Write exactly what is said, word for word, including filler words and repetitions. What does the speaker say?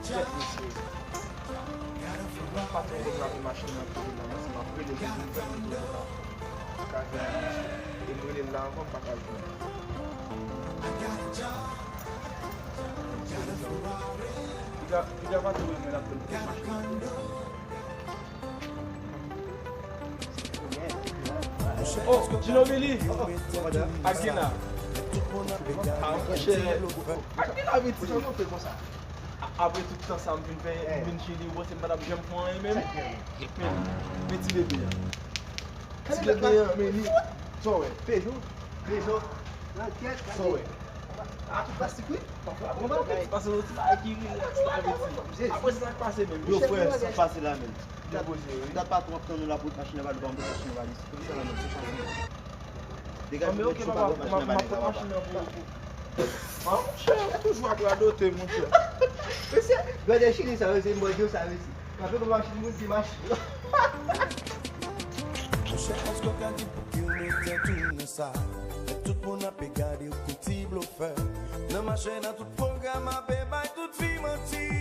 Kèt, mesye. Patwon ban m lape machin nan kote la, mwen se m ap rele pou vin fè yon tou la. Ka jwenn misye. E m rele l la ankò, m pa ka jwenn. Piga, piga patwon renmen l ap fè l pou machin nan. Oh, Ginobili! Ak Gina. Ah, monchè. Ak Gina, vin ti sa nou fè konsa. A-, apre tout tan sa, m vin fè, m vin Chili, ou panse m pa t ap janm fè anyen menm? Men, men ti bebe a. Ti bebe a, men li, sa w wè? Pejou, Pejou, nan kèt, sa w wè? A tout plastik, wi. Bon bagay. Pase yon ti bagay ki rilaks la, men ti. Apre se sa k pase menm. Yo, frè, sa k pase la menm. Depoze, wi. Dat patwon ap tann nou la pou machin nan valiz, ba m machin nan valiz. Poukisa la menm? Se chanje. Degaj. Anben, ok, papa, m ap, m ap pran machin nan pou, pou. Ah, monchè, ou toujou ap radote, monchè. Mesye, gade Chili sa, yo, se mwen di w sa, mesye. Frape pou machin, moun di machin. Monchè, èske w ka di pou ki w mete tou nan sa? Lè tout moun ap gade w kou ti blofè. Nan mache nan tout pwogram, ape bay tout fi manti.